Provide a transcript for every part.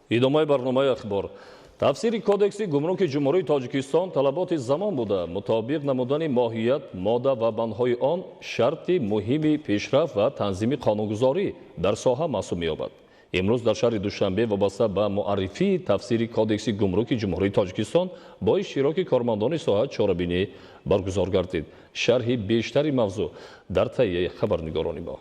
Идомаи барномаи ахбор. Тафсири Кодекси гумруки Ҷумҳурии Тоҷикистон талаботи замон буда, мутобиқ намудани моҳият, модда ва бандҳои он шарти муҳими пешрафт ва танзими қонунгузорӣ дар соҳа маҳсуб меёбад. Имрӯз дар шаҳри Душанбе вобаста ба муаррифии тафсири Кодекси гумруки Ҷумҳурии Тоҷикистон бо иштироки кормандони соҳа чорабинӣ баргузор гардид. Шарҳи бештари мавзӯъ дар таҳияи хабарнигорони мо.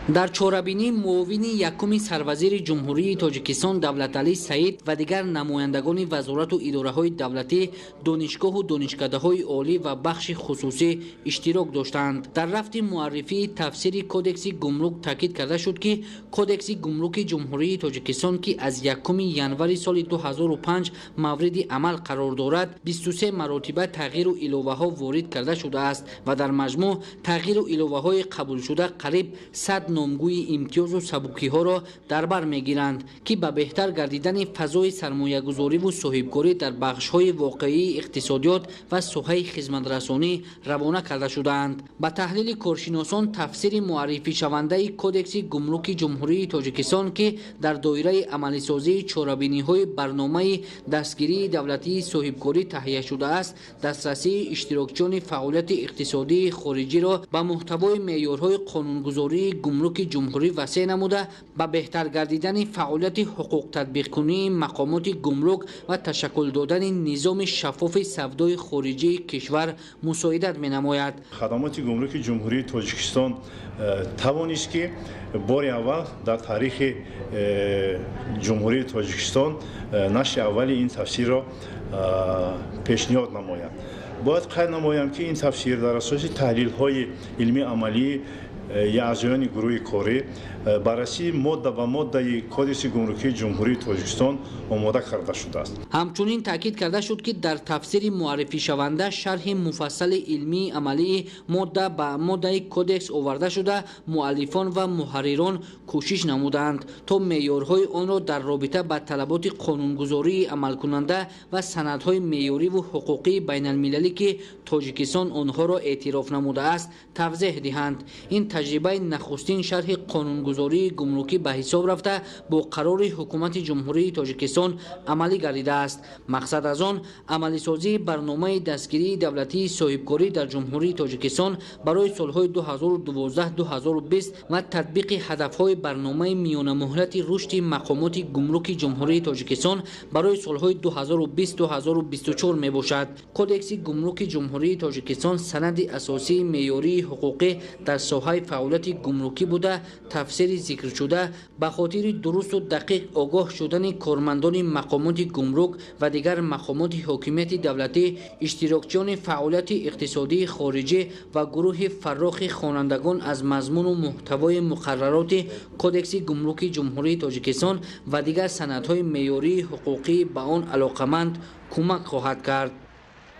Дар чорабинӣ муовини якуми сарвазири Ҷумҳурии Тоҷикистон Давлаталӣ Саид ва дигар намояндагони вазорату идораҳои давлатӣ, донишгоҳу донишкадаҳои олӣ ва бахши хусусӣ иштирок доштанд. Дар рафти муаррифии тафсири Кодекси гумрук таъкид карда шуд, ки Кодекси гумруки Ҷумҳурии Тоҷикистон, ки аз 1 январи соли 2005 мавриди амал қарор дорад, 23 маротиба тағйиру иловаҳо ворид карда шудааст ва дар маҷмӯъ тағйиру иловаҳои қабулшуда қариб 100 номгӯи имтиёзу сабукиҳоро дар бар мегиранд, ки ба беҳтар гардидани фазои сармоягузориву соҳибкорӣ дар бахшҳои воқеии иқтисодиёт ва соҳаи хизматрасонӣ равона карда шудаанд. Ба таҳлили коршиносон, тафсири муаррифишавандаи Кодекси гумруки Ҷумҳурии Тоҷикистон, ки дар доираи амалисозии чорабиниҳои барномаи дастгирии давлатии соҳибкорӣ таҳия шудааст, дастрасии иштирокчиёни фаъолияти иқтисодии хориҷиро ба муҳтавои меъёрҳои қонунгузории гумрук ҷумҳурӣ васеъ намуда, ба беҳтар гардидани фаъолияти ҳуқуқтатбиқкунии мақомоти гумрук ва ташаккул додани низоми шаффофи савдои хориҷии кишвар мусоидат менамояд. Хадамоти гумруки Ҷумҳурии Тоҷикистон тавонист, ки бори аввал дар таърихи Ҷумҳурии Тоҷикистон нашри аввали ин тафсирро пешниҳод намояд. Бояд қайд намоям, ки ин тафсир дар асоси таҳлилҳои илмии амалии аъзоёни гурӯҳи корӣ, баррасии модда ба моддаи Кодекси гумрукии Ҷумҳурии Тоҷикистон омода карда шудааст. Ҳамчунин таъкид карда шуд, ки дар тафсири муаррифишаванда шарҳи муфассали илмии амалии модда ба моддаи кодекс оварда шуда, муаллифон ва муҳаррирон кӯшиш намудаанд, то меъёрҳои онро дар робита ба талаботи қонунгузории амалкунанда ва санадҳои меъёриву ҳуқуқии байналмилалӣ, ки Тоҷикистон онҳоро эътироф намудааст, тавзеҳ диҳанд. Ин таҷрибаи нахустин шарҳи қонунгузории гумрукӣ ба ҳисоб рафта, бо қарори Ҳукумати Ҷумҳурии Тоҷикистон амалӣ гардидааст. Мақсад аз он амалисозии барномаи дастгирии давлатии соҳибкорӣ дар Ҷумҳурии Тоҷикистон барои солҳои 2012-2020 ва татбиқи ҳадафҳои барномаи миёнамуҳлати рушди мақомоти гумруки Ҷумҳурии Тоҷикистон барои солҳои 2020-2024 мебошад. Кодекси гумруки Ҷумҳурии Тоҷикистон санади асосии меъёрии ҳуқуқӣ дар соҳаи фаъолияти гумрукӣ буда, тафсири зикршуда ба хотири дурусту дақиқ огоҳ шудани кормандони мақомоти гумрук ва дигар мақомоти ҳокимияти давлатӣ, иштирокчиёни фаъолияти иқтисодии хориҷӣ ва гурӯҳи фаррохи хонандагон аз мазмуну муҳтавои муқаррароти Кодекси гумруки Ҷумҳурии Тоҷикистон ва дигар санадҳои меъёрии ҳуқуқӣ ба он алоқаманд кӯмак хоҳад кард.